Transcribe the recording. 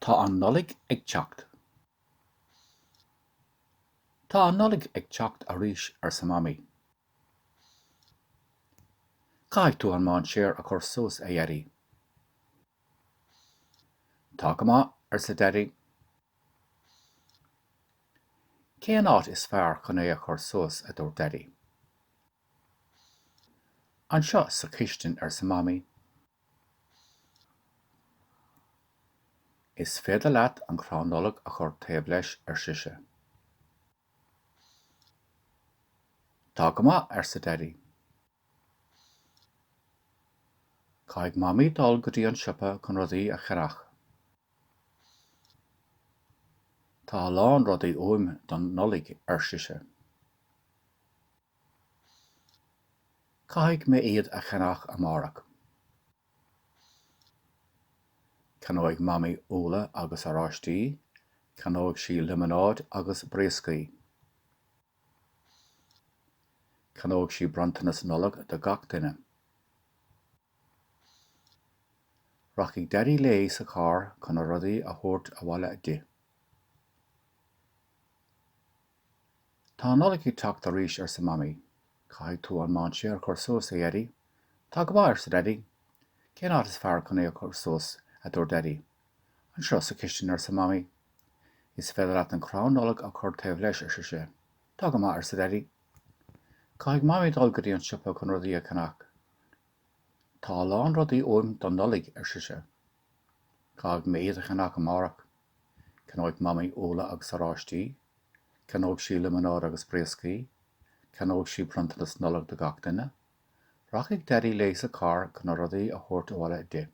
Tá an Nollaig ag teacht. Tá an Nollaig ag teacht arís, arsa Mamaí. Caithfidh tú an mainséar a chur suas, a Dhaidí. Tá go maith, arsa Daidí. Cén áit is fearr chun é a chur suas, a dúirt Daidí. Anseo sa chistin, arsa Mamaí. Is féidir leat an crann Nollag a chur taobh leis, ar sise. Tá go maith, arsa Daidí. Caithfidh Mamaí dul go dtí an siopa chun rudaí a cheannach. Tá a lán rudaí uaim don Nollaig, ar sise. Caithfidh mé iad a cheannach amárach. Ceannóidh Mamaí úlla agus oráistí, ceannóidh sí líomanáid agus brioscaí. Ceannóidh sí bronntanas Nollag do gach duine. Rachaidh Daidí léi sa charr chun na rudaí a thabhairt abhaile di. Tá an Nollaig ag teacht arís, arsa Mamaí. Caithfidh tú an mainséar a chur suas, a Dhaidí. Tá go maith, arsa Daidí. Cén áit is fearr chun é a chur suas? a dúirt Daidí. Anseo sa chistin, arsa Mamaí. Is féidir leat an crann Nollag a chur taobh leis, ar sise. Tá go maith, arsa Daidí. Caithfidh Mamaí dul go dtí an siopa chun rudaí a cheannach. Tá a lán rudaí uaim don Nollaig, ar sise. Caithfidh mé iad a cheannach amárach. Ceannóidh Mamaí úlla agus oráistí. Ceannóidh sí líomanáid agus brioscaí. Ceannóidh sí bronntanas Nollag do gach duine. Rachaidh Daidí léi sa charr chun na rudaí a thabhairt abhaile di.